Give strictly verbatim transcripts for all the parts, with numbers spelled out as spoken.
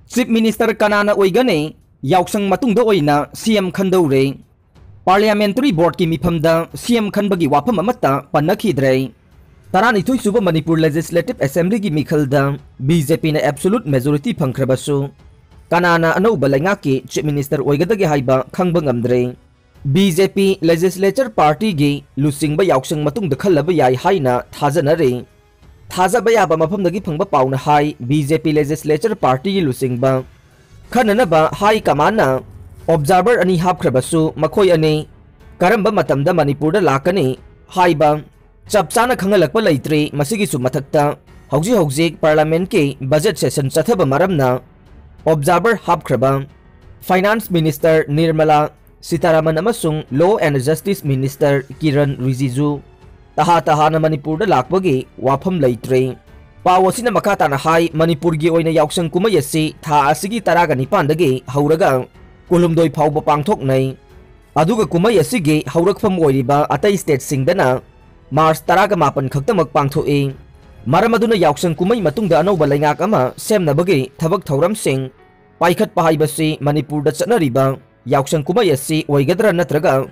Chief Minister ꯀꯅꯥꯅ ꯑꯣꯏꯒꯅꯤ? ꯌꯥꯎꯁꯪ ꯃꯇꯨꯡꯗ ꯑꯣꯏꯅ C M ꯈꯟꯗꯧꯔꯦ꯫ Parliamentary Boardꯀꯤ ꯃꯤꯐꯝꯗ C M ꯈꯟꯕꯒꯤ ꯋꯥꯐꯝ ꯑꯃꯠꯇ ꯄꯟꯅꯈꯤꯗ꯭ꯔꯦ꯫ ꯇꯔꯥꯅꯤꯊꯣꯏ ꯁꯨꯕ Manipur Legislative Assemblyꯒꯤ ꯃꯤꯈꯜꯗ B J Pꯅ absolute majority ꯐꯪꯈ꯭ꯔꯕꯁꯨ, ꯀꯅꯥꯅ ꯑꯅꯧꯕ ꯂꯩꯉꯥꯛꯀꯤ Chief Minister ꯑꯣꯏꯒꯗꯒꯦ ꯍꯥꯏꯕ ꯈꯪꯕ ꯉꯝꯗ꯭ꯔꯦ꯫ B J P Legislature Partyꯒꯤ ꯂꯨꯆꯤꯡꯕ ꯌꯥꯎꯁꯪ ꯃꯇꯨꯡꯗ ꯈꯜꯂꯕ ꯌꯥꯏ ꯍꯥꯏꯅ ꯊꯥꯖꯅꯔꯤ꯫ ꯊꯥꯖꯕ ꯌꯥꯕ ꯃꯐꯝꯗꯒꯤ ꯐꯪꯕ ꯄꯥꯎꯅ ꯍꯥꯏ, B J P Legislature Partyꯒꯤ ꯂꯨꯆꯤꯡꯕ ꯈꯟꯅꯅꯕ High Commandꯅ observer ꯑꯅꯤ ꯍꯥꯞꯈ꯭ꯔꯕꯁꯨ, ꯃꯈꯣꯏ ꯑꯅꯤ ꯀꯔꯝꯕ ꯃꯇꯝꯗ ꯃꯅꯤꯄꯨꯔꯗ ꯂꯥꯛꯀꯅꯤ ꯍꯥꯏꯕ ꯆꯞ ꯆꯥꯅ ꯈꯪꯍꯜꯂꯛꯄ ꯂꯩꯇ꯭ꯔꯤ꯫ ꯃꯁꯤꯒꯤꯁꯨ ꯃꯊꯛꯇ, ꯍꯧꯖꯤꯛ ꯍꯧꯖꯤꯛ Parliamentꯀꯤ budget session ꯆꯠꯊꯕ ꯃꯔꯝꯅ observer ꯍꯥꯞꯈ꯭ꯔꯕ Finance Minister Nirmala Sitharaman ꯑꯃꯁꯨꯡ Law and Justice Minister Kiran ꯔꯤꯖꯤꯖꯨ ꯇꯍꯥ ꯇꯍꯥꯅ ꯃꯅꯤꯄꯨꯔꯗ ꯂꯥꯛꯄꯒꯤ ꯋꯥꯐꯝ ꯂꯩꯇ꯭ꯔꯦ꯫ ꯄꯥꯎ ꯑꯁꯤꯅ ꯃꯈꯥ ꯇꯥꯅ ꯍꯥꯏ, ꯃꯅꯤꯄꯨꯔꯒꯤ ꯑꯣꯏꯅ ꯌꯥꯎꯁꯪ ꯀꯨꯝꯍꯩ ꯑꯁꯤ ꯊꯥ ꯑꯁꯤꯒꯤ ꯇꯔꯥꯒ ꯅꯤꯄꯥꯟꯗꯒꯤ ꯍꯧꯔꯒ ꯀꯨꯟꯍꯨꯝꯗꯣꯏ ꯐꯥꯎꯕ ꯄꯥꯡꯊꯣꯛꯅꯩ꯫ ꯑꯗꯨꯒ ꯀꯨꯝꯍꯩ ꯑꯁꯤꯒꯤ ꯍꯧꯔꯛꯐꯝ ꯑꯣꯏꯔꯤꯕ ꯑꯇꯩ stateꯁꯤꯡꯗꯅ March ꯇꯔꯥꯒ ꯃꯥꯄꯟ ꯈꯛꯇꯃꯛ ꯄꯥꯡꯊꯣꯛꯏ꯫ ꯃꯔꯝ ꯑꯗꯨꯅ ꯌꯥꯎꯁꯪ ꯀꯨꯝꯍꯩ ꯃꯇꯨꯡꯗ ꯑꯅꯧꯕ ꯂꯩꯉꯥꯛ ꯑꯃ ꯁꯦꯝꯅꯕꯒꯤ ꯊꯕꯛ ꯊꯧꯔꯝꯁꯤꯡ ꯄꯥꯏꯈꯠꯄ ꯍꯥꯏꯕꯁꯤ ꯃꯅꯤꯄꯨꯔꯗ ꯆꯠꯅꯔꯤꯕ ꯌꯥꯎꯁꯪ ꯀꯨꯝꯍꯩ ꯑꯁꯤ ꯑꯣꯏꯒꯗ꯭ꯔꯥ ꯅꯠꯇ꯭ꯔꯒ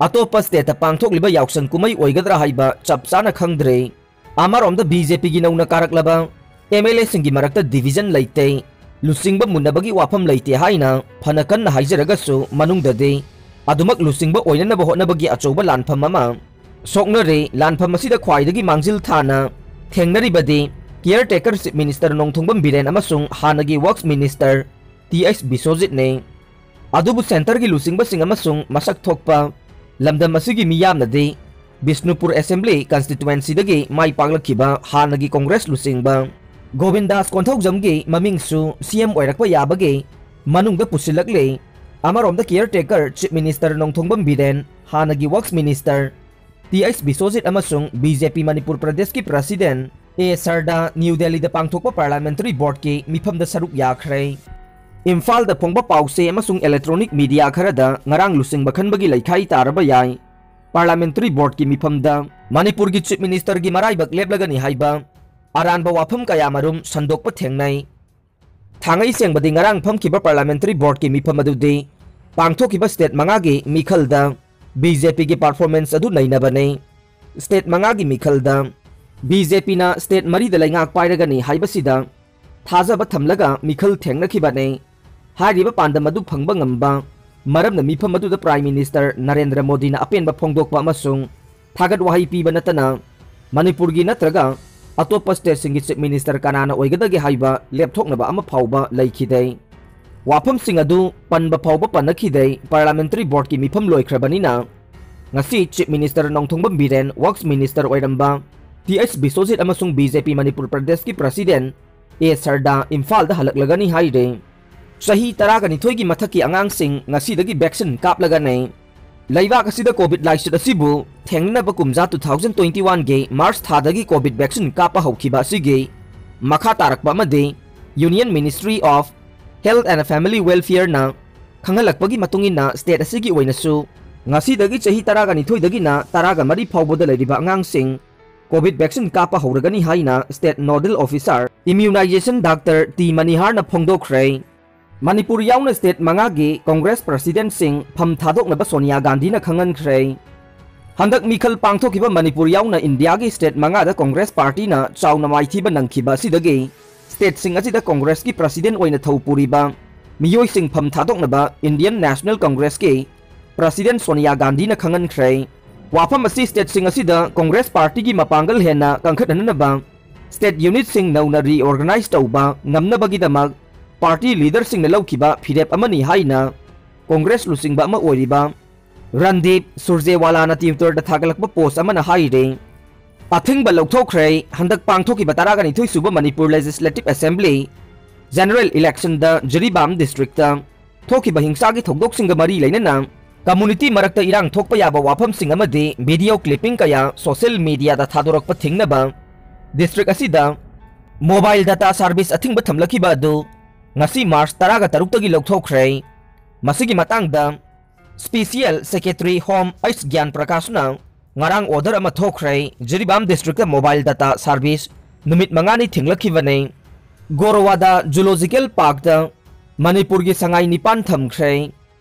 ꯑꯇꯣꯞꯄ stateꯇ ꯄꯥꯡꯊꯣꯛꯂꯤꯕ ꯌꯥꯎꯁꯪ ꯀꯨꯝꯍꯩ ꯑꯣꯏꯒꯗ꯭ꯔꯥ ꯍꯥꯏꯕ ꯆꯞ ꯆꯥꯅ ꯈꯪꯗ꯭ꯔꯦ꯫ ꯑꯃꯔꯣꯝꯗ B J Pꯒꯤ ꯅꯧꯅ ꯀꯥꯔꯛꯂꯕ M L Aꯁꯤꯡꯒꯤ ꯃꯔꯛꯇ division ꯂꯩꯇꯦ꯫ ꯂꯨꯆꯤꯡꯕ ꯃꯨꯟꯅꯕꯒꯤ ꯋꯥꯐꯝ ꯂꯩꯇꯦ ꯍꯥꯏꯅ ꯐꯅ ꯀꯟꯅ ꯍꯥꯏꯖꯔꯒꯁꯨ, ꯃꯅꯨꯡꯗꯗꯤ ꯑꯗꯨꯃꯛ ꯂꯨꯆꯤꯡꯕ ꯑꯣꯏꯅꯅꯕ ꯍꯣꯠꯅꯕꯒꯤ ꯑꯆꯧꯕ ꯂꯥꯟꯐꯝ ꯑꯃ ꯁꯣꯛꯅꯔꯦ꯫ ꯂꯥꯟꯐꯝ ꯑꯁꯤꯗ ꯈ꯭ꯋꯥꯏꯗꯒꯤ ꯃꯥꯡꯖꯤꯜ ꯊꯥꯅ ꯊꯦꯡꯅꯔꯤꯕꯗꯤ caretaker Chief Minister ꯅꯣꯡꯊꯣꯡꯕꯝ ꯕꯤꯔꯦꯟ ꯑꯃꯁꯨꯡ ꯍꯥꯟꯅꯒꯤ Works Minister T H ꯕꯤꯁ꯭ꯋꯖꯤꯠꯅꯤ꯫ ꯑꯗꯨꯕꯨ centreꯒꯤ ꯂꯨꯆꯤꯡꯕꯁꯤꯡ ꯑꯃꯁꯨꯡ ꯃꯁꯛ ꯊꯣꯛꯄ ꯂꯝꯗꯝ ꯑꯁꯤꯒꯤ ꯃꯤꯌꯥꯝꯅꯗꯤ ꯕꯤꯁꯅꯨꯄꯨꯔ Assembly Constituencyꯗꯒꯤ ꯃꯥꯏ ꯄꯥꯛꯂꯛꯈꯤꯕ ꯍꯥꯟꯅꯒꯤ Congress ꯂꯨꯆꯤꯡꯕ ꯒꯣꯕꯤꯟꯗꯥꯁ ꯀꯣꯟꯊꯧꯖꯝꯒꯤ ꯃꯃꯤꯡꯁꯨ C M ꯑꯣꯏꯔꯛꯄ ꯌꯥꯕꯒꯤ ꯃꯅꯨꯡꯗ ꯄꯨꯁꯤꯜꯂꯛꯂꯤ꯫ ꯑꯃꯔꯣꯝꯗ caretaker Chief Minister ꯅꯣꯡꯊꯣꯡꯕꯝ ꯕꯤꯔꯦꯟ, ꯍꯥꯟꯅꯒꯤ Works Minister T H Biswajit ꯑꯃꯁꯨꯡ B J P ꯃꯅꯤꯄꯨꯔ ꯄ꯭ꯔꯗꯦꯁꯀꯤ President A ꯁꯔꯗꯥ ꯅ꯭ꯌꯨ ꯗꯦꯜꯂꯤꯗ ꯄꯥꯡꯊꯣꯛꯄ Parliamentary Boardꯀꯤ ꯃꯤꯐꯝꯗ ꯁꯔꯨꯛ ꯌꯥꯈ꯭ꯔꯦ꯫ ꯏꯝꯐꯥꯜꯗ ꯐꯣꯡꯕ ꯄꯥꯎꯆꯦ ꯑꯃꯁꯨꯡ electronic media ꯈꯔꯗ ꯉꯔꯥꯡ ꯂꯨꯆꯤꯡꯕ ꯈꯟꯕꯒꯤ ꯂꯩꯈꯥꯏ ꯇꯥꯔꯕ ꯌꯥꯏ꯫ Parliamentary Boardꯀꯤ ꯃꯤꯐꯝꯗ ꯃꯅꯤꯄꯨꯔꯒꯤ Chief Ministerꯒꯤ ꯃꯔꯥꯏꯕꯛ ꯂꯦꯞꯂꯒꯅꯤ ꯍꯥꯏꯕ ꯑꯔꯥꯟꯕ ꯋꯥꯐꯝ ꯀꯌꯥꯃꯔꯨꯝ ꯁꯟꯗꯣꯛꯄ ꯊꯦꯡꯅꯩ꯫ ꯊꯥꯡꯉꯩ ꯁꯦꯡꯕꯗꯤ ꯉꯔꯥꯡ ꯐꯝꯈꯤꯕ parliamentary boardꯀꯤ ꯃꯤꯐꯝ ꯑꯗꯨꯗꯤ ꯄꯥꯡꯊꯣꯛꯈꯤꯕ state ꯃꯉꯥꯒꯤ ꯃꯤꯈꯜꯗ BJPꯒꯤ performance ꯑꯗꯨ ꯅꯩꯅꯕꯅꯤ꯫ State ꯃꯉꯥꯒꯤ ꯃꯤꯈꯜꯗ BJPꯅ state ꯃꯔꯤꯗ ꯂꯩꯉꯥꯛ ꯄꯥꯏꯔꯒꯅꯤ ꯍꯥꯏꯕꯁꯤꯗ ꯊꯥꯖꯕ ꯊꯝꯂꯒ ꯃꯤꯈꯜ ꯊꯦꯡꯅꯈꯤꯕꯅꯤ꯫ ꯍꯥꯏꯔꯤꯕ ꯄꯥꯟꯗꯝ ꯑꯗꯨ ꯐꯪꯕ ꯉꯝꯕ ꯃꯔꯝꯅ ꯃꯤꯐꯝ ꯑꯗꯨꯗ Prime Minister ꯅꯔꯦꯟꯗ꯭ꯔ ꯃꯣꯗꯤꯅ ꯑꯄꯦꯟꯕ ꯐꯣꯡꯗꯣꯛꯄ ꯑꯃꯁꯨꯡ ꯊꯥꯒꯠ ꯋꯥꯍꯩ ꯄꯤꯕ ꯅꯠꯇꯅ ꯃꯅꯤꯄꯨꯔꯒꯤ ꯅꯠꯇ꯭ꯔꯒ ꯑꯇꯣꯞꯄ stateꯁꯤꯡꯒꯤ chief minister ꯀꯅꯥꯅ ꯑꯣꯏꯒꯗꯒꯦ ꯍꯥꯏꯕ ꯂꯦꯞꯊꯣꯛꯅꯕ ꯑꯃ ꯐꯥꯎꯕ ꯂꯩꯈꯤꯗꯦ꯫ ꯋꯥꯐꯝꯁꯤꯡ ꯑꯗꯨ ꯄꯟꯕ ꯐꯥꯎꯕ ꯄꯟꯅꯈꯤꯗꯦ꯫ Parliamentary boardꯀꯤ ꯃꯤꯐꯝ ꯂꯣꯏꯈ꯭ꯔꯕꯅꯤꯅ ꯉꯁꯤ chief minister Nongthombam Biren, works minister ꯑꯣꯏꯔꯝꯕ Th ꯕꯤꯁ꯭ꯋꯖꯤꯠ ꯑꯃꯁꯨꯡ BJP ꯃꯅꯤꯄꯨꯔ ꯄ꯭ꯔꯗꯦꯁꯀꯤ president ꯑꯦ ꯁꯔꯗꯥ ꯏꯝꯐꯥꯜꯗ ꯍꯜꯂꯛꯂꯒꯅꯤ ꯍꯥꯏꯔꯦ꯫ ꯆꯍꯤ ꯇꯔꯥꯒ ꯅꯤꯊꯣꯏꯒꯤ ꯃꯊꯛꯀꯤ ꯑꯉꯥꯡꯁꯤꯡ ꯉꯁꯤꯗꯒꯤ vaccine ꯀꯥꯞꯂꯒꯅꯤ꯫ ꯂꯩꯕꯥꯛ ꯑꯁꯤꯗ COVID ꯂꯥꯏꯆꯠ ꯑꯁꯤꯕꯨ ꯊꯦꯡꯅꯅꯕ ꯀꯨꯝꯖꯥ two thousand twenty oneꯒꯤ March ꯊꯥꯗꯒꯤ COVID vaccine ꯀꯥꯞꯄ ꯍꯧꯈꯤꯕ ꯑꯁꯤꯒꯤ ꯃꯈꯥ ꯇꯥꯔꯛꯄ ꯑꯃꯗꯤ Union Ministry of Health and Family Welfareꯅ ꯈꯪꯍꯜꯂꯛꯄꯒꯤ ꯃꯇꯨꯡ ꯏꯟꯅ state ꯑꯁꯤꯒꯤ ꯑꯣꯏꯅꯁꯨ ꯉꯁꯤꯗꯒꯤ ꯆꯍꯤ ꯇꯔꯥꯒ ꯅꯤꯊꯣꯏꯗꯒꯤꯅ ꯇꯔꯥꯒ ꯃꯔꯤ ꯐꯥꯎꯕꯗ ꯂꯩꯔꯤꯕ ꯑꯉꯥꯡꯁꯤꯡ COVID vaccine ꯀꯥꯞꯄ ꯍꯧꯔꯒꯅꯤ ꯍꯥꯏꯅ state nodal officer immunization Doctor T ꯃꯅꯤꯍꯥꯔꯅ ꯐꯣꯡꯗꯣꯛꯈ꯭ꯔꯦ꯫ ꯃꯅꯤꯄꯨꯔ ꯌꯥꯎꯅ state ꯃꯉꯥꯒꯤ Congress presidentꯁꯤꯡ ꯐꯝ ꯊꯥꯗꯣꯛꯅꯕ ꯁꯣꯅꯤꯌꯥ ꯒꯥꯟꯙꯤꯅ ꯈꯪꯍꯟꯈ꯭ꯔꯦ꯫ ꯍꯟꯗꯛ ꯃꯤꯈꯜ ꯄꯥꯡꯊꯣꯛꯈꯤꯕ ꯃꯅꯤꯄꯨꯔ ꯌꯥꯎꯅ ꯏꯟꯗꯤꯌꯥꯒꯤ state ꯃꯉꯥꯗ Congress partyꯅ ꯆꯥꯎꯅ ꯃꯥꯏꯊꯤꯕ ꯅꯪꯈꯤꯕ ꯑꯁꯤꯗꯒꯤ statesꯤꯡ ꯑꯁꯤꯗ Congressꯀꯤ president ꯑꯣꯏꯅ ꯊꯧ ꯄꯨꯔꯤꯕ ꯃꯤꯑꯣꯏꯁꯤꯡ ꯐꯝ ꯊꯥꯗꯣꯛꯅꯕ Indian National Congressꯀꯤ president ꯁꯣꯅꯤꯌꯥ ꯒꯥꯟꯙꯤꯅ ꯈꯪꯍꯟꯈ꯭ꯔꯦ꯫ ꯋꯥꯐꯝ ꯑꯁꯤ statesꯤꯡ ꯑꯁꯤꯗ Congress partyꯒꯤ ꯃꯄꯥꯡꯒꯜ ꯍꯦꯟꯅ ꯀꯟꯈꯠꯍꯟꯅꯕ state unitꯁꯤꯡ ꯅꯧꯅ reorganize ꯇꯧꯕ ꯉꯝꯅꯕꯒꯤꯗꯃꯛ party leaderꯁꯤꯡꯅ ꯂꯧꯈꯤꯕ ꯐꯤꯔꯦꯞ ꯑꯃꯅꯤ ꯍꯥꯏꯅ Congress ꯂꯨꯆꯤꯡꯕ ꯑꯃ ꯑꯣꯏꯔꯤꯕ ꯔꯟꯗꯤꯞ ꯁꯨꯔꯖꯦꯋꯥꯂꯥꯅ Twitterꯗ ꯊꯥꯒꯠꯂꯛꯄ post ꯑꯃꯅ ꯍꯥꯏꯔꯤ꯫ ꯑꯊꯤꯡꯕ ꯂꯧꯊꯣꯛꯈ꯭ꯔꯦ꯫ ꯍꯟꯗꯛ ꯄꯥꯡꯊꯣꯛꯈꯤꯕ ꯇꯔꯥꯒ ꯅꯤꯊꯣꯏ ꯁꯨꯕ Manipur Legislative Assembly general electionꯗ Jiribam districtꯇ ꯊꯣꯛꯈꯤꯕ ꯍꯤꯡꯁꯥꯒꯤ ꯊꯧꯗꯣꯛꯁꯤꯡꯒ ꯃꯔꯤ ꯂꯩꯅꯅ community ꯃꯔꯛꯇ ꯏꯔꯥꯡ ꯊꯣꯛꯄ ꯌꯥꯕ ꯋꯥꯐꯝꯁꯤꯡ ꯑꯃꯗꯤ video clipping ꯀꯌꯥ social mediaꯗ ꯊꯥꯗꯣꯔꯛꯄ ꯊꯤꯡꯅꯕ district ꯑꯁꯤꯗ mobile data service ꯑꯊꯤꯡꯕ ꯊꯝꯂꯛꯈꯤꯕ ꯑꯗꯨ ꯉꯁꯤ March ꯇꯔꯥꯒ ꯇꯔꯨꯛꯇꯒꯤ ꯂꯧꯊꯣꯛꯈ꯭ꯔꯦ꯫ ꯃꯁꯤꯒꯤ ꯃꯇꯥꯡꯗ Special Secretary Home ꯑꯩꯆ ꯒ꯭ꯌꯥꯟ ꯄ꯭ꯔꯀꯥꯁꯅ ꯉꯔꯥꯡ order ꯑꯃ ꯊꯣꯛꯈ꯭ꯔꯦ꯫ ꯖꯤꯔꯤꯕꯥꯝ districtꯇ mobile data service ꯅꯨꯃꯤꯠ ꯃꯉꯥꯅꯤ ꯊꯤꯡꯂꯛꯈꯤꯕꯅꯤ꯫ ꯒꯣꯔꯋꯥꯗ ꯖꯨꯂꯣꯖꯤꯀꯦꯜ ꯄꯥꯔꯛꯇ ꯃꯅꯤꯄꯨꯔꯒꯤ ꯁꯉꯥꯏ ꯅꯤꯄꯥꯟ ꯊꯝꯈ꯭ꯔꯦ꯫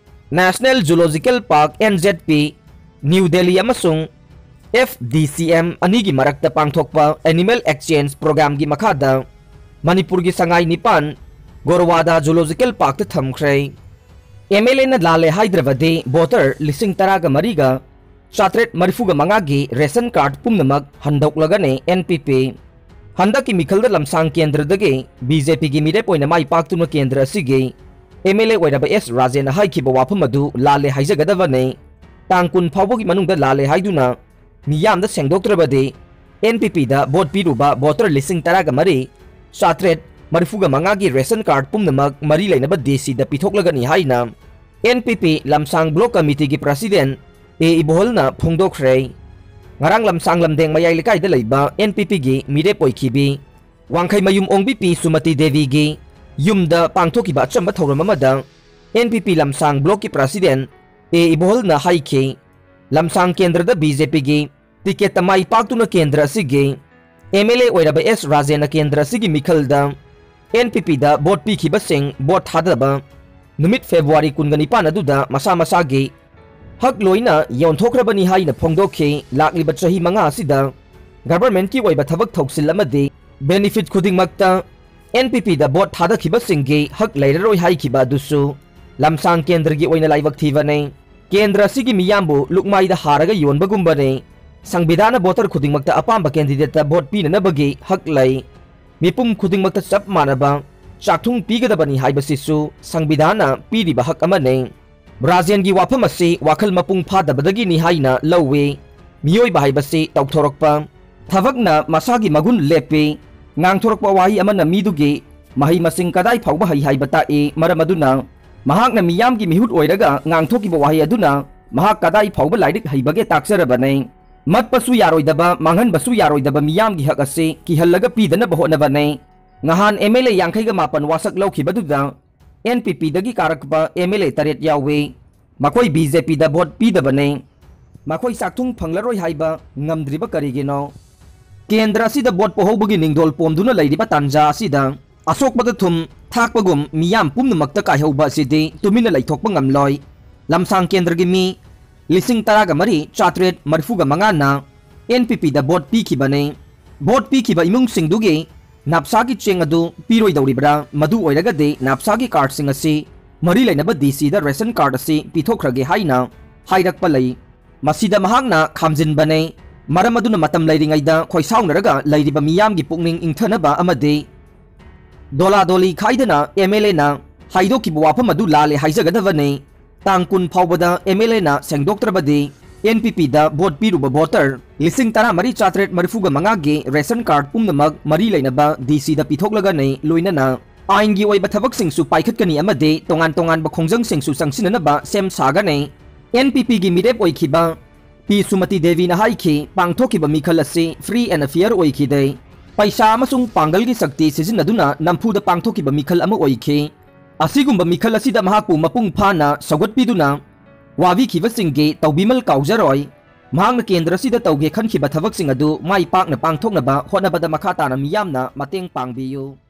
National Zoological Park, N Z P, new Delhi ꯑꯃꯁꯨꯡ F D C M ꯑꯅꯤꯒꯤ ꯃꯔꯛꯇ ꯄꯥꯡꯊꯣꯛꯄ Animal Exchange Programꯒꯤ ꯃꯈꯥꯗ ꯃꯅꯤꯄꯨꯔꯒꯤ ꯁꯉꯥꯏ ꯅꯤꯄꯥꯟ ꯒꯣꯔꯋꯥꯗ ꯖꯨꯂꯣꯖꯤꯀꯦꯜ ꯄꯥꯔꯛꯇ ꯊꯝꯈ꯭ꯔꯦ꯫ M L Aꯅ ꯂꯥꯜꯂꯦ ꯍꯥꯏꯗ꯭ꯔꯕꯗꯤ ꯚꯣꯇꯔ ꯂꯤꯁꯤꯡ ꯇꯔꯥꯒ ꯃꯔꯤꯒ ꯆꯥꯇ꯭ꯔꯦꯠ ꯃꯔꯤꯐꯨꯒ ꯃꯉꯥꯒꯤ ꯔꯦꯁꯟ ꯀꯥꯔꯗ ꯄꯨꯝꯅꯃꯛ ꯍꯟꯗꯣꯛꯂꯒꯅꯤ N P P꯫ ꯍꯟꯗꯛꯀꯤ ꯃꯤꯈꯜꯗ ꯂꯝꯁꯥꯡ ꯀꯦꯟꯗ꯭ꯔꯗꯒꯤ B J Pꯒꯤ ꯃꯤꯔꯦꯞ ꯑꯣꯏꯅ ꯃꯥꯏ ꯄꯥꯛꯇꯨꯅ ꯀꯦꯟꯗ꯭ꯔ ꯑꯁꯤꯒꯤ M L A ꯑꯣꯏꯔꯕ S ꯔꯥꯖꯦꯟꯅ ꯍꯥꯏꯈꯤꯕ ꯋꯥꯐꯝ ꯑꯗꯨ ꯂꯥꯜꯂꯦ ꯍꯥꯏꯖꯒꯗꯕꯅꯤ꯫ ꯇꯥꯡ ꯀꯨꯟ ꯐꯥꯎꯕꯒꯤ ꯃꯅꯨꯡꯗ ꯂꯥꯜꯂꯦ ꯍꯥꯏꯗꯨꯅ ꯃꯤꯌꯥꯝꯗ ꯁꯦꯡꯗꯣꯛꯇ꯭ꯔꯕꯗꯤ N P Pꯗ ꯚꯣꯠ ꯄꯤꯔꯨꯕ ꯚꯣꯇꯔ ꯂꯤꯁꯤꯡ ꯇꯔꯥꯒ ꯃꯔꯤ ꯆꯥꯇ꯭ꯔꯦꯠ ꯃꯔꯤꯐꯨꯒ ꯃꯉꯥꯒꯤ ꯔꯦꯁꯟ ꯀꯥꯔꯗ ꯄꯨꯝꯅꯃꯛ ꯃꯔꯤ ꯂꯩꯅꯕ D Cꯗ ꯄꯤꯊꯣꯛꯂꯒꯅꯤ ꯍꯥꯏꯅ N P P ꯂꯝꯁꯥꯡ ꯕ꯭ꯂꯣꯛ ꯀꯃꯤꯇꯤꯒꯤ ꯄ꯭ꯔꯁꯤꯗꯦꯟ ꯑꯦ ꯏꯕꯣꯍꯜꯅ ꯐꯣꯡꯗꯣꯛꯈ꯭ꯔꯦ꯫ ꯉꯔꯥꯡ ꯂꯝꯁꯥꯡ ꯂꯝꯗꯦꯡ ꯃꯌꯥꯏ ꯂꯩꯀꯥꯏꯗ ꯂꯩꯕ N P Pꯒꯤ ꯃꯤꯔꯦꯞ ꯑꯣꯏꯈꯤꯕꯤ ꯋꯥꯡꯈꯩꯃꯌꯨꯝ ꯑꯣꯡꯕꯤ ꯄꯤ ꯁꯨꯃꯇꯤ ꯗꯦꯕꯤꯒꯤ ꯌꯨꯝꯗ ꯄꯥꯡꯊꯣꯛꯈꯤꯕ ꯑꯆꯝꯕ ꯊꯧꯔꯝ ꯑꯃꯗ N P P ꯂꯝꯁꯥꯡ ꯕ꯭ꯂꯣꯛꯀꯤ ꯄ꯭ꯔꯁꯤꯗꯦꯟ ꯑꯦ ꯏꯕꯣꯍꯜꯅ ꯍꯥꯏꯈꯤ, ꯂꯝꯁꯥꯡ ꯀꯦꯟꯗ꯭ꯔꯗ B J Pꯒꯤ ꯇꯤꯀꯦꯠꯇ ꯃꯥꯏ ꯄꯥꯛꯇꯨꯅ ꯀꯦꯟꯗ꯭ꯔ ꯑꯁꯤꯒꯤ M L A ꯑꯣꯏꯔꯕ S ꯔꯥꯖꯦꯟꯅ ꯀꯦꯟꯗ꯭ꯔ ꯑꯁꯤꯒꯤ ꯃꯤꯈꯜꯗ N P Pꯗ ꯚꯣꯠ ꯄꯤꯈꯤꯕꯁꯤꯡ ꯚꯣꯠ ꯊꯥꯗꯕ ꯅꯨꯃꯤꯠ ꯐꯦꯕ꯭ꯔꯨꯋꯥꯔꯤ ꯀꯨꯟꯒ ꯅꯤꯄꯥꯟ ꯑꯗꯨꯗ ꯃꯁꯥ ꯃꯁꯥꯒꯤ ꯍꯛ ꯂꯣꯏꯅ ꯌꯣꯟꯊꯣꯛꯈ꯭ꯔꯕꯅꯤ ꯍꯥꯏꯅ ꯐꯣꯡꯗꯣꯛꯈꯤ꯫ ꯂꯥꯛꯂꯤꯕ ꯆꯍꯤ ꯃꯉꯥ ꯑꯁꯤꯗ ꯒꯚꯔꯟꯃꯦꯟꯠꯀꯤ ꯑꯣꯏꯕ ꯊꯕꯛ ꯊꯧꯁꯤꯜ ꯑꯃꯗꯤ ꯕꯦꯅꯤꯐꯤꯠ ꯈꯨꯗꯤꯡꯃꯛꯇ N P Pꯗ ꯚꯣꯠ ꯊꯥꯗꯈꯤꯕꯁꯤꯡꯒꯤ ꯍꯛ ꯂꯩꯔꯔꯣꯏ ꯍꯥꯏꯈꯤꯕ ꯑꯗꯨꯁꯨ ꯂꯝꯁꯥꯡ ꯀꯦꯟꯗ꯭ꯔꯒꯤ ꯑꯣꯏꯅ ꯂꯥꯏꯕꯛ ꯊꯤꯕꯅꯤ꯫ ꯀꯦꯟꯗ꯭ꯔ ꯑꯁꯤꯒꯤ ꯃꯤꯌꯥꯝꯕꯨ ꯂꯨꯛꯃꯥꯏꯗ ꯍꯥꯔꯒ ꯌꯣꯟꯕꯒꯨꯝꯕꯅꯤ꯫ ꯁꯪꯕꯤꯙꯥꯟꯅ ꯚꯣꯇꯔ ꯈꯨꯗꯤꯡꯃꯛꯇ ꯑꯄꯥꯝꯕ ꯀꯦꯟꯗꯤꯗꯦꯠꯇ ꯚꯣꯠ ꯄꯤꯅꯅꯕꯒꯤ ꯍꯛ ꯂꯩ꯫ ꯃꯤꯄꯨꯝ ꯈꯨꯗꯤꯡꯃꯛꯇ ꯆꯞ ꯃꯥꯟꯅꯕ ꯆꯥꯛꯊꯨꯡ ꯄꯤꯒꯗꯕꯅꯤ ꯍꯥꯏꯕꯁꯤꯁꯨ ꯁꯪꯕꯤꯙꯥꯟꯅ ꯄꯤꯔꯤꯕ ꯍꯛ ꯑꯃꯅꯤ꯫ ꯔꯥꯖꯦꯟꯒꯤ ꯋꯥꯐꯝ ꯑꯁꯤ ꯋꯥꯈꯜ ꯃꯄꯨꯡ ꯐꯥꯗꯕꯗꯒꯤꯅꯤ ꯍꯥꯏꯅ ꯂꯧꯏ꯫ ꯃꯤꯑꯣꯏꯕ ꯍꯥꯏꯕꯁꯤ ꯇꯧꯊꯣꯔꯛꯄ ꯊꯕꯛꯅ ꯃꯁꯥꯒꯤ ꯃꯒꯨꯟ ꯂꯦꯞꯄꯤ꯫ ꯉꯥꯡꯊꯣꯔꯛꯄ ꯋꯥꯍꯩ ꯑꯃꯅ ꯃꯤꯗꯨꯒꯤ ꯃꯍꯩ ꯃꯁꯤꯡ ꯀꯗꯥꯏ ꯐꯥꯎꯕ ꯍꯩ ꯍꯥꯏꯕ ꯇꯥꯛꯏ꯫ ꯃꯔꯝ ꯑꯗꯨꯅ ꯃꯍꯥꯛꯅ ꯃꯤꯌꯥꯝꯒꯤ ꯃꯤꯍꯨꯠ ꯑꯣꯏꯔꯒ ꯉꯥꯡꯊꯣꯛꯈꯤꯕ ꯋꯥꯍꯩ ꯑꯗꯨꯅ ꯃꯍꯥꯛ ꯀꯗꯥꯏ ꯐꯥꯎꯕ ꯂꯥꯏꯔꯤꯛ ꯍꯩꯕꯒꯦ ꯇꯥꯛꯆꯔꯕꯅꯤ꯫ ꯃꯠꯄꯁꯨ ꯌꯥꯔꯣꯏꯗꯕ, ꯃꯥꯡꯍꯟꯕꯁꯨ ꯌꯥꯔꯣꯏꯗꯕ ꯃꯤꯌꯥꯝꯒꯤ ꯍꯛ ꯑꯁꯤ ꯀꯤꯍꯜꯂꯒ ꯄꯤꯗꯅꯕ ꯍꯣꯠꯅꯕꯅꯤ꯫ ꯉꯍꯥꯟ M L A ꯌꯥꯡꯈꯩꯒ ꯃꯥꯄꯟ ꯋꯥꯁꯛ ꯂꯧꯈꯤꯕꯗꯨꯗ N P Pꯗꯒꯤ ꯀꯥꯔꯛꯄ M L A ꯇꯔꯦꯠ ꯌꯥꯎꯏ꯫ ꯃꯈꯣꯏ B J Pꯗ ꯚꯣꯠ ꯄꯤꯗꯕꯅꯤ꯫ ꯃꯈꯣꯏ ꯆꯥꯛꯊꯨꯡ ꯐꯪꯂꯔꯣꯏ ꯍꯥꯏꯕ ꯉꯝꯗ꯭ꯔꯤꯕ ꯀꯔꯤꯒꯤꯅꯣ? ꯀꯦꯟꯗ꯭ꯔ ꯑꯁꯤꯗ ꯚꯣꯠ ꯄꯣꯍꯧꯕꯒꯤ ꯅꯤꯡꯗꯣꯜ ꯄꯣꯝꯗꯨꯅ ꯂꯩꯔꯤꯕ ꯇꯥꯟꯖꯥ ꯑꯁꯤꯗ ꯑꯁꯣꯛꯄꯗ ꯊꯨꯝ ꯊꯥꯛꯄꯒꯨꯝ ꯃꯤꯌꯥꯝ ꯄꯨꯝꯅꯃꯛꯇ ꯀꯥꯏꯍꯧꯕ ꯑꯁꯤꯗꯤ ꯇꯨꯃꯤꯟꯅ ꯂꯩꯊꯣꯛꯄ ꯉꯝꯂꯣꯏ꯫ ꯂꯝꯁꯥꯡ ꯀꯦꯟꯗ꯭ꯔꯒꯤ ꯃꯤ ꯂꯤꯁꯤꯡ ꯇꯔꯥꯒ ꯃꯔꯤ ꯆꯥꯇ꯭ꯔꯦꯠ ꯃꯔꯤꯐꯨꯒ ꯃꯉꯥꯅ ꯑꯦꯟ ꯄꯤ ꯄꯤꯗ ꯚꯣꯠ ꯄꯤꯈꯤꯕꯅꯤ꯫ ꯚꯣꯠ ꯄꯤꯈꯤꯕ ꯏꯃꯨꯡꯁꯤꯡꯗꯨꯒꯤ ꯅꯥꯞꯁꯥꯒꯤ ꯆꯦꯡ ꯑꯗꯨ ꯄꯤꯔꯣꯏꯗꯧꯔꯤꯕ꯭ꯔꯥ? ꯃꯗꯨ ꯑꯣꯏꯔꯒꯗꯤ ꯅꯥꯞꯁꯥꯒꯤ ꯀꯥꯔꯗꯁꯤꯡ ꯑꯁꯤ ꯃꯔꯤ ꯂꯩꯅꯕ ꯗꯤ ꯁꯤꯗ ꯔꯦꯁꯟ ꯀꯥꯔꯗ ꯑꯁꯤ ꯄꯤꯊꯣꯛꯈ꯭ꯔꯒꯦ ꯍꯥꯏꯅ ꯍꯥꯏꯔꯛꯄ ꯂꯩ꯫ ꯃꯁꯤꯗ ꯃꯍꯥꯛꯅ ꯈꯥꯝꯖꯤꯟꯕꯅꯦ꯫ ꯃꯔꯝ ꯑꯗꯨꯅ ꯃꯇꯝ ꯂꯩꯔꯤꯉꯩꯗ ꯈꯣꯏꯁꯥꯎꯅꯔꯒ ꯂꯩꯔꯤꯕ ꯃꯤꯌꯥꯝꯒꯤ ꯄꯨꯛꯅꯤꯡ ꯏꯪꯊꯅꯕ ꯑꯃꯗꯤ ꯗꯣꯂꯥꯗꯣꯂꯤ ꯈꯥꯏꯗꯅ ꯑꯦꯝ ꯑꯦꯜ ꯑꯦꯅ ꯍꯥꯏꯗꯣꯛꯈꯤꯕ ꯋꯥꯐꯝ ꯑꯗꯨ ꯂꯥꯜꯂꯦ ꯍꯥꯏꯖꯒꯗꯕꯅꯤ꯫ ꯇꯥꯡ ꯀꯨꯟ ꯐꯥꯎꯕꯗ ꯑꯦꯝ ꯑꯦꯜ ꯑꯦꯅ ꯁꯦꯡꯗꯣꯛꯇ꯭ꯔꯕꯗꯤ ꯑꯦꯟ ꯄꯤ ꯄꯤꯗ ꯚꯣꯠ ꯄꯤꯔꯨꯕ ꯚꯣꯇꯔ ꯂꯤꯁꯤꯡ ꯇꯔꯥꯃꯔꯤ ꯆꯥꯇ꯭ꯔꯦꯠ ꯃꯔꯤꯐꯨꯒ ꯃꯉꯥꯒꯤ ꯔꯦꯁꯟ ꯀꯥꯔꯗ ꯄꯨꯝꯅꯃꯛ ꯃꯔꯤ ꯂꯩꯅꯕ ꯗꯤ ꯁꯤꯗ ꯄꯤꯊꯣꯛꯂꯒꯅꯤ, ꯂꯣꯏꯅꯅ ꯑꯥꯏꯟꯒꯤ ꯑꯣꯏꯕ ꯊꯕꯛꯁꯤꯡꯁꯨ ꯄꯥꯏꯈꯠꯀꯅꯤ ꯑꯃꯗꯤ ꯇꯣꯉꯥꯟ ꯇꯣꯉꯥꯟꯕ ꯈꯣꯡꯖꯪꯁꯤꯡꯁꯨ ꯆꯪꯁꯤꯟꯅꯅꯕ ꯁꯦꯝ ꯁꯥꯒꯅꯤ꯫ ꯑꯦꯟ ꯄꯤ ꯄꯤꯒꯤ ꯃꯤꯔꯦꯞ ꯑꯣꯏꯈꯤꯕ ꯄꯤ ꯁꯨꯃꯇꯤ ꯗꯦꯕꯤꯅ ꯍꯥꯏꯈꯤ, ꯄꯥꯡꯊꯣꯛꯈꯤꯕ ꯃꯤꯈꯜ ꯑꯁꯤ free and fair ꯑꯣꯏꯈꯤꯗꯦ꯫ ꯄꯩꯁꯥ ꯑꯃꯁꯨꯡ ꯄꯥꯡꯒꯜꯒꯤ ꯁꯛꯇꯤ ꯁꯤꯖꯤꯟꯅꯗꯨꯅ ꯅꯝꯐꯨꯗ ꯄꯥꯡꯊꯣꯛꯈꯤꯕ ꯃꯤꯈꯜ ꯑꯃ ꯑꯣꯏꯈꯤ꯫ ꯑꯁꯤꯒꯨꯝꯕ ꯃꯤꯈꯜ ꯑꯁꯤꯗ ꯃꯍꯥꯛꯄꯨ ꯃꯄꯨꯡ ꯐꯥꯅ ꯁꯧꯒꯠꯄꯤꯗꯨꯅ ꯋꯥꯕꯤꯈꯤꯕꯁꯤꯡꯒꯤ ꯇꯧꯕꯤꯃꯜ ꯀꯥꯎꯖꯔꯣꯏ꯫ ꯃꯍꯥꯛꯅ ꯀꯦꯟꯗ꯭ꯔ ꯑꯁꯤꯗ ꯇꯧꯒꯦ ꯈꯟꯈꯤꯕ ꯊꯕꯛꯁꯤꯡ ꯑꯗꯨ ꯃꯥꯏ ꯄꯥꯛꯅ ꯄꯥꯡꯊꯣꯛꯅꯕ ꯍꯣꯠꯅꯕꯗ ꯃꯈꯥ ꯇꯥꯅ ꯃꯤꯌꯥꯝꯅ ꯃꯇꯦꯡ ꯄꯥꯡꯕꯤꯌꯨ꯫